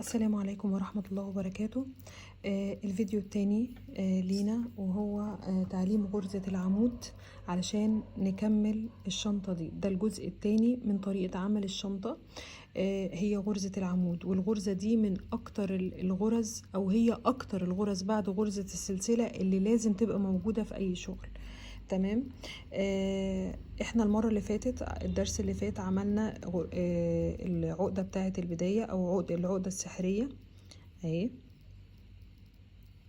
السلام عليكم ورحمة الله وبركاته. الفيديو التاني لينا وهو تعليم غرزة العمود علشان نكمل الشنطة دي. ده الجزء التاني من طريقة عمل الشنطة، هي غرزة العمود. والغرزة دي من أكتر الغرز، أو هي أكتر الغرز بعد غرزة السلسلة اللي لازم تبقى موجودة في أي شغل. تمام. احنا المرة اللي فاتت، الدرس اللي فات، عملنا العقدة بتاعة البداية او العقدة السحرية اهي.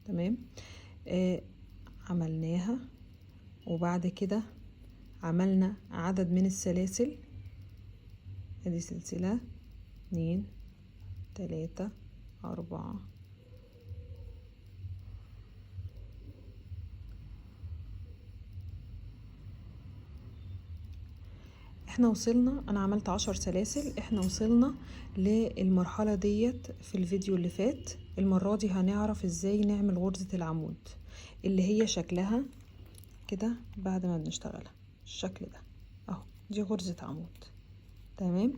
تمام. عملناها، وبعد كده عملنا عدد من السلاسل. ادي سلسلة، 2، 3، 4، احنا وصلنا، انا عملت 10 سلاسل. احنا وصلنا للمرحلة ديت في الفيديو اللي فات. المرة دي هنعرف ازاي نعمل غرزة العمود اللي هي شكلها كده بعد ما بنشتغلها الشكل ده اهو، دي غرزة عمود. تمام.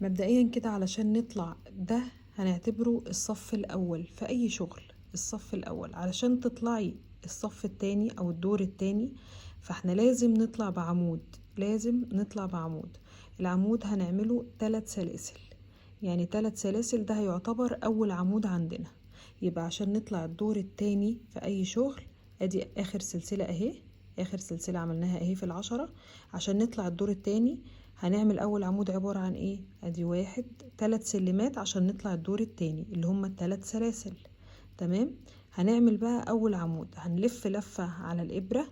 مبدئيا كده علشان نطلع ده هنعتبره الصف الاول في اي شغل، الصف الاول. علشان تطلعي الصف التاني او الدور التاني فاحنا لازم نطلع بعمود، لازم نطلع بعمود. العمود هنعمله 3 سلاسل، يعني 3 سلاسل ده هيعتبر اول عمود عندنا. يبقى عشان نطلع الدور التاني في اي شغل، ادي اخر سلسلة اهي، اخر سلسلة عملناها اهي في 10. عشان نطلع الدور التاني هنعمل اول عمود عبارة عن ايه؟ ادي 1، 3 سلمات عشان نطلع الدور التاني اللي هما التلات سلاسل. تمام. هنعمل بقى اول عمود، هنلف لفة على الابرة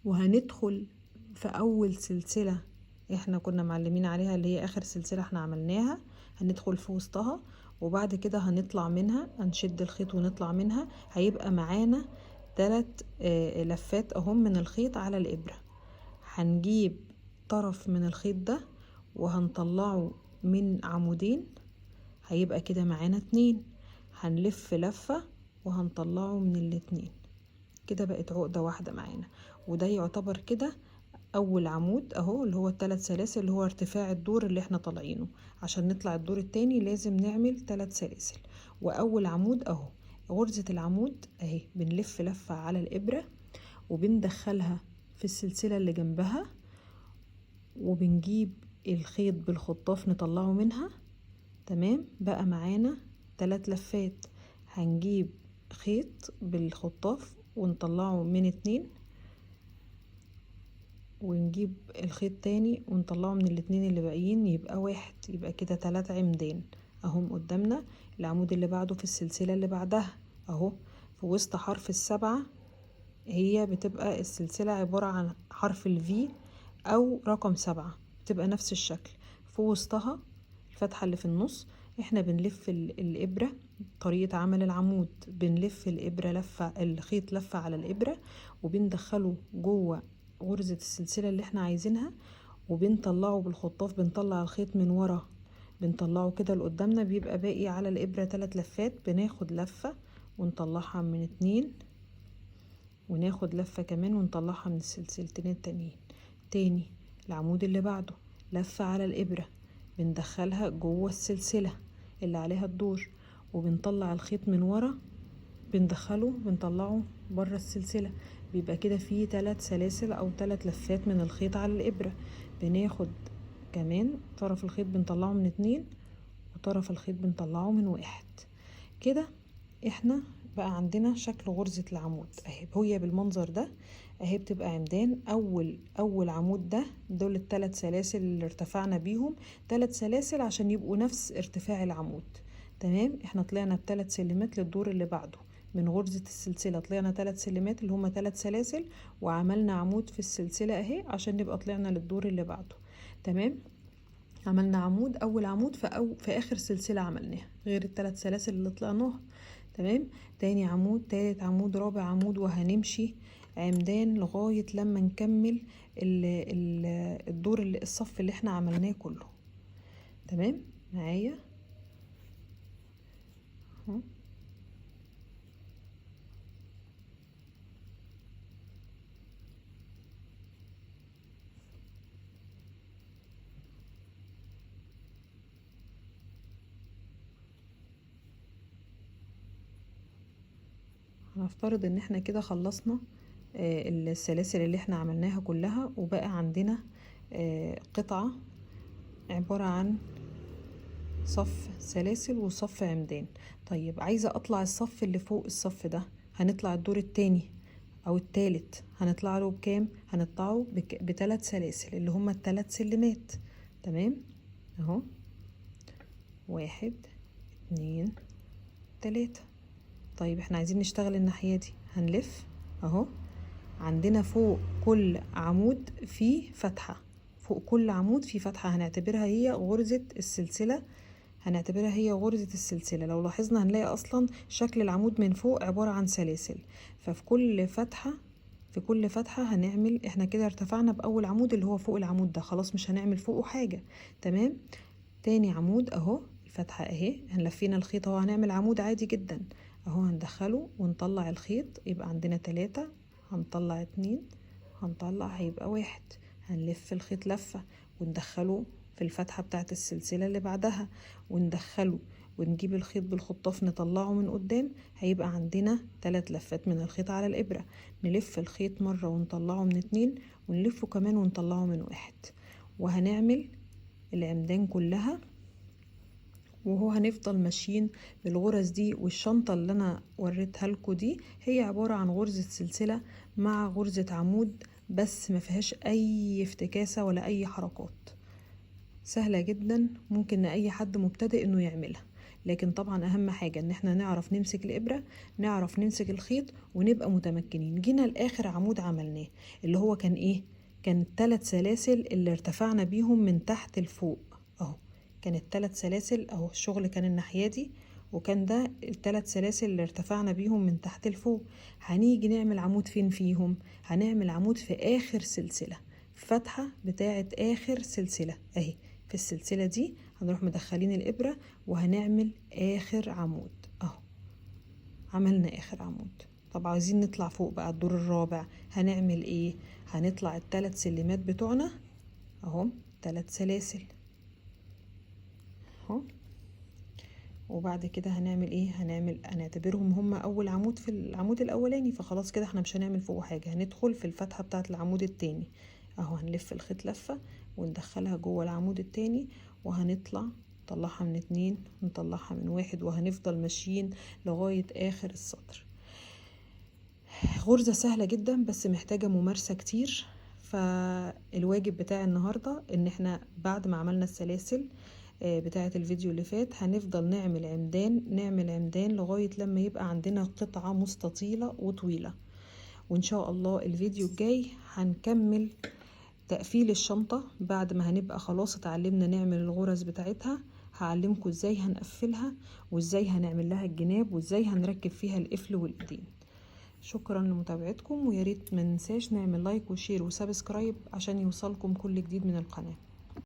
وهندخل في اول سلسلة احنا كنا معلمين عليها اللي هي اخر سلسلة احنا عملناها، هندخل في وسطها، وبعد كده هنطلع منها، هنشد الخيط ونطلع منها. هيبقى معانا 3 لفات اهم من الخيط على الابرة. هنجيب طرف من الخيط ده وهنطلعه من عمودين، هيبقى كده معانا 2. هنلف لفة وهنطلعه من الاتنين، كده بقت عقدة واحدة معانا. وده يعتبر كده اول عمود اهو، اللي هو التلات سلاسل اللي هو ارتفاع الدور اللي احنا طالعينه. عشان نطلع الدور التاني لازم نعمل 3 سلاسل. واول عمود اهو، غرزة العمود اهي، بنلف لفة على الابرة وبندخلها في السلسلة اللي جنبها، وبنجيب الخيط بالخطاف نطلعه منها. تمام. بقى معانا 3 لفات. هنجيب خيط بالخطاف ونطلعه من 2، ونجيب الخيط تاني ونطلعه من الاتنين اللي باقيين، يبقى 1. يبقى كده 3 عمدان اهم قدامنا. العمود اللي بعده في السلسلة اللي بعدها اهو في وسط حرف 7، هي بتبقى السلسلة عبارة عن حرف الفي او رقم 7، بتبقى نفس الشكل. في وسطها الفتحة اللي في النص احنا بنلف الابرة. طريقة عمل العمود، بنلف الابرة لفة، الخيط لفة على الابرة، وبندخله جوه غرزة السلسلة اللي احنا عايزينها، وبنطلعه بالخطاف، بنطلع الخيط من ورا، بنطلعه كده لقدامنا، بيبقى باقي على الابرة 3 لفات. بناخد لفة ونطلعها من 2، وناخد لفة كمان ونطلعها من السلسلتين التانيين. تاني العمود اللي بعده، لفة على الابرة، بندخلها جوه السلسلة اللي عليها الدور، وبنطلع الخيط من ورا، بندخله بنطلعه بره السلسلة، بيبقى كده فيه 3 سلاسل او 3 لفات من الخيط على الابرة. بناخد كمان طرف الخيط بنطلعه من 2، وطرف الخيط بنطلعه من 1. كده احنا بقى عندنا شكل غرزة العمود اهي، هي بالمنظر ده اهي، بتبقى عمدان. اول عمود ده، دول التلات سلاسل اللي ارتفعنا بيهم 3 سلاسل عشان يبقوا نفس ارتفاع العمود. تمام. احنا طلعنا بتلات سلمات للدور اللي بعده من غرزة السلسلة، طلعنا 3 سلمات اللي هما 3 سلاسل، وعملنا عمود في السلسلة اهي عشان نبقى طلعنا للدور اللي بعده. تمام. عملنا عمود، اول عمود في اخر سلسلة عملناها غير التلات سلاسل اللي طلعناها. تمام. تاني عمود، تالت عمود، رابع عمود، وهنمشي عمدان لغاية لما نكمل الدور اللي الصف اللي احنا عملناه كله. تمام معايا اهو. هنفترض ان احنا كده خلصنا السلاسل اللي احنا عملناها كلها، وبقى عندنا قطعة عبارة عن صف سلاسل وصف عمدان. طيب عايزة اطلع الصف اللي فوق الصف ده، هنطلع الدور التاني او التالت، هنطلع له بكام؟ هنطلعه بتلات سلاسل اللي هما التلات سلمات. تمام اهو، 1 2 3. طيب احنا عايزين نشتغل الناحية دي، هنلف اهو، عندنا فوق كل عمود فيه فتحة، فوق كل عمود فيه فتحة، هنعتبرها هي غرزة السلسلة، هنعتبرها هي غرزة السلسلة. لو لاحظنا هنلاقي أصلا شكل العمود من فوق عبارة عن سلاسل، ففي كل فتحة، في كل فتحة هنعمل، احنا كده ارتفعنا بأول عمود اللي هو فوق العمود ده، خلاص مش هنعمل فوقه حاجة. تمام، تاني عمود اهو، الفتحة اهي، هنلفينا الخيط اهو، هنعمل عمود عادي جدا اهو، هندخله ونطلع الخيط، يبقى عندنا 3، هنطلع 2، هنطلع هيبقى 1، هنلف الخيط لفة وندخله في الفتحة بتاعت السلسلة اللي بعدها، وندخله ونجيب الخيط بالخطاف نطلعه من قدام، هيبقى عندنا 3 لفات من الخيط على الإبرة. نلف الخيط مرة ونطلعه من 2، ونلفه كمان ونطلعه من 1، وهنعمل العمدان كلها، وهو هنفضل ماشيين بالغرز دي. والشنطة اللي انا وريتها لكم دي هي عبارة عن غرزة سلسلة مع غرزة عمود، بس ما فيهاش اي افتكاسة ولا اي حركات، سهلة جدا، ممكن اي حد مبتدئ انه يعملها. لكن طبعا اهم حاجة ان احنا نعرف نمسك الابرة، نعرف نمسك الخيط، ونبقى متمكنين. جينا لاخر عمود عملناه اللي هو كان ايه؟ كان 3 سلاسل اللي ارتفعنا بيهم من تحت لفوق اهو، كانت 3 سلاسل اهو، الشغل كان الناحية دي، وكان ده ال3 سلاسل اللي ارتفعنا بيهم من تحت لفوق. هنيجي نعمل عمود فين فيهم؟ هنعمل عمود في اخر سلسلة، فتحة بتاعة اخر سلسلة اهي، في السلسلة دي هنروح مدخلين الإبرة وهنعمل آخر عمود اهو، عملنا آخر عمود. طب عايزين نطلع فوق بقى الدور الرابع، هنعمل ايه؟ هنطلع ال3 سلمات بتوعنا اهو، 3 سلاسل اهو، وبعد كده هنعمل ايه؟ هنعتبرهم هما اول عمود في العمود الاولاني، فخلاص كده احنا مش هنعمل فوق حاجة، هندخل في الفتحة بتاعة العمود التاني اهو، هنلف الخيط لفة وندخلها جوه العمود التاني، وهنطلع نطلعها من 2، نطلعها من 1، وهنفضل ماشيين لغاية اخر السطر. غرزة سهلة جدا بس محتاجة ممارسة كتير. فالواجب بتاع النهاردة ان احنا بعد ما عملنا السلاسل بتاعة الفيديو اللي فات، هنفضل نعمل عمدان، نعمل عمدان لغاية لما يبقى عندنا قطعة مستطيلة وطويلة. وإن شاء الله الفيديو الجاي هنكمل تقفيل الشنطة، بعد ما هنبقى خلاص اتعلمنا نعمل الغرز بتاعتها، هعلمكم ازاي هنقفلها وازاي هنعمل لها الجناب وازاي هنركب فيها القفل والايدين. شكرا لمتابعتكم، ويا ريت ما ننساش نعمل like و share و subscribe عشان يوصلكم كل جديد من القناة.